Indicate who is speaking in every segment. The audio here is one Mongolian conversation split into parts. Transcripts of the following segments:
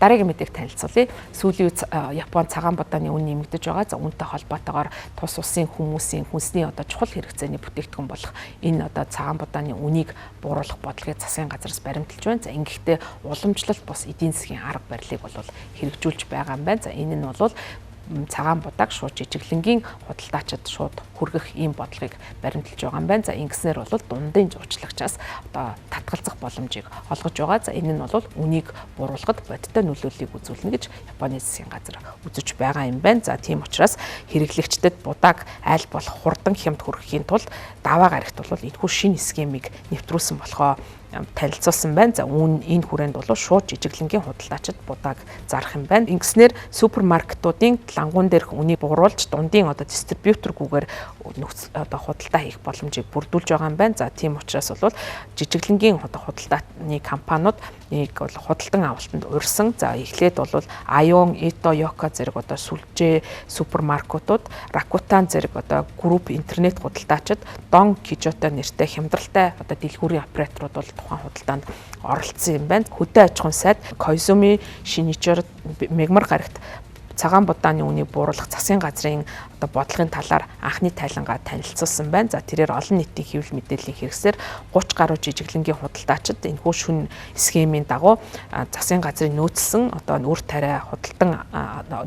Speaker 1: Дараагийн мэдээг танилцуулъя. Сүүлийн үед Японд цагаан будааны үн нэмэгдэж байгаа. За үүнтэй холбоотойгоор тус улсын хүмүүсийн хүнсний одоо чухал хэрэгцээний бүтээгдэхүүн болох энэ одоо цагаан будааны үнийг бууруулах бодлогыг засгийн газраас баримталж байна. За ингэхдээ уламжлалт бус эдийн засгийн арга барилыг бол хэрэгжүүлж байгаа юм байна. За энэ нь бол цагаан будааг шууд жижиглэнгийн худалдаачид шууд хүргэх ийм бодлогыг баримталж байгаа юм байна. За ингэснээр бол дундын зуучлагчаас одоо татгалзах боломжийг олгож байгаа. За энэ нь бол үнийг бууруулахад бодиттой нөлөөллийг үзүүлнэ гэж Японы засгийн газар үзэж байгаа юм байна. За тийм учраас хэрэглэгчдэд будааг аль болох хурдан хямд хүргэхийн тулд даваа гарагт бол энэхүү шинэ схемийг нэвтрүүлсэн болохоо танилцуулсан байна. За энэ хүрээнд бол шууд жижиглэнгийн худалдаачид будааг зарах юм байна. Ингэснээр супермаркетуудын лангуун дээрх үнийг бууруулж дундын одоо дистрибьюторгүйгээр одоо худалдаа хийх боломжийг бүрдүүлж байгаа юм байна. За тийм учраас бол жижиглэнгийн одоо худалдааны компаниуд нэг бол худалдан авалтанд урьсан. За эхлээд бол Aeon, Ito, Yoka зэрэг одоо сүлжээ супермаркетууд, Rakuten зэрэг одоо групп интернет худалдаачид, Don Quijote нэртэй хямдралтай одоо дэлгүүрийн операторууд бол тухайн худалдаанд оролцсон юм байна. Хөдөө аж ахуйн сайд Koizumi Shinichiro мягмар гарагт цагаан будааны үнийг бууруулах засгийн газрын одоо бодлогын талаар анхны тайлангаа танилцуулсан байна. За тэрээр олон нийтийн хэвлэл мэдээллийн хэрэгсээр 30 гаруй жижиглэнгийн худалдаачид энэхүү шүн схемийн дагуу засгийн газрын нөөцлсөн одоо үр тариа худалдан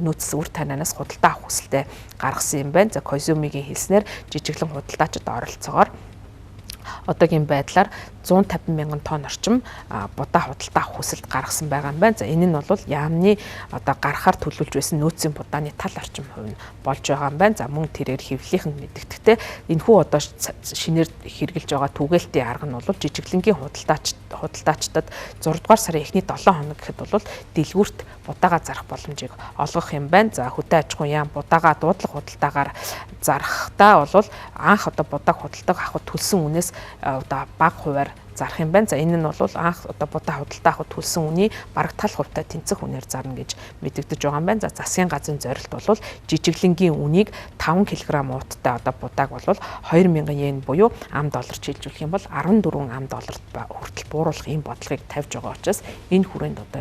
Speaker 1: нөөцлсөн үр тарианаас худалдаа авах хүсэлтэд гаргасан юм байна. За Koizumi-гийн хэлснээр жижиглэн худалдаачид оролцоогоор одоогийн байдлаар 150 мянган тонн орчим будаа худалдаа авах хүсэлт гаргасан байгаа юм байна. За энэ нь бол яамны одоо гаргахаар төлөвлөж байсан нөөцийн будааны тал орчим хувь нь болж байгаа юм байна. За мөн тэрээр хэвлэлийнхэнд мэдэгдэхдээ энэхүү одоо шинээр хэрэгжилж байгаа түгээлтийн арга нь бол жижиглэнгийн худалдаачдад 6 дугаар сарын эхний 7 хоног гэхэд бол дэлгүүрт будаага зарах боломжийг олгох юм байна. За хөдөө аж ахуйн яам будаага дуудлага худалдаагаар зарахтаа бол анх одоо будааг худалдаа авахд төлсөн үнээс одоо бага хувиар зарах юм байна. За энэ нь бол анх одоо будаа худалдаа авахд төлсөн үний бараг тал хувьтай тэнцэх үнээр зарна гэж мэдэгдэж байгаа юм байна. За засгийн газрын зорилт бол жижиглэнгийн үнийг 5 кг ууттай одоо будааг бол 2000 йен буюу ам доллар чиглүүлэх юм бол 14 ам долларт хүртэл бууруулах ийм бодлогыг тавьж байгаа учраас энэ хүрээнд одоо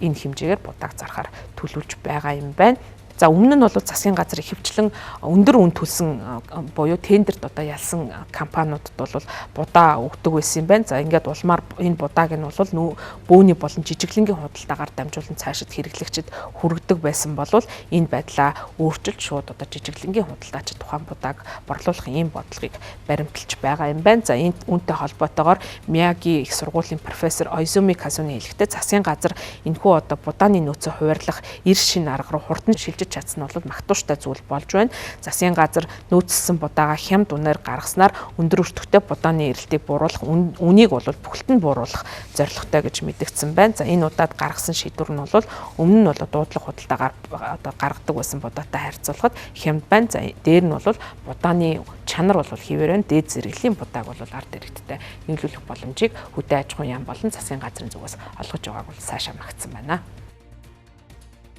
Speaker 1: энэ хэмжээгээр будааг зарахаар төлөвлөж байгаа юм байна. За өмнө нь бол засгийн газар ихэвчлэн өндөр үн төлсөн буюу тендерт одоо ялсан компаниудад бол будаа өгдөг байсан юм байна. За ингээд улмаар энэ будааг нь бол бөөний болон жижиглэнгийн худалдаагаар дамжуулан цаашид хэрэглэгчид хүргэдэг байсан бол энэ байдлаа өөрчилж шууд одоо жижиглэнгийн худалдаачид тухайн будааг борлуулах ийм бодлогыг баримталж байгаа юм байна. За энэ үүнтэй холбоотойгоор Мияги их сургуулийн профессор Ойзуми Казуны хэлэхдээ засгийн газар энэхүү одоо будааны нөөцөө хуваарлах эр шин арга руу хурдан шилжиж чадсан нь бол магтууштай зүйл болж байна. Засгийн газар нөөцлсөн будаага хямд үнээр гаргаснаар өндөр өртөгтэй будааны эрэлтийг бууруулах, үнийг бол бүхэлд нь бууруулах зорилготой гэж мэдэгдсэн байна. За энэ удаад гаргасан шийдвэр нь бол өмнө нь бол дуудлага худалдаагаар одоо гаргадаг байсан будаатай харьцуулахад хямд байна. За дээр нь бол будааны чанар бол хэвээр байна. Дээд зэрэглэлийн будааг бол ард иргэдтэй нийлүүлэх боломжийг хөдөө аж ахуйн яам болон засгийн газрын зүгээс олгож байгааг бол сайшаа магтсан байна.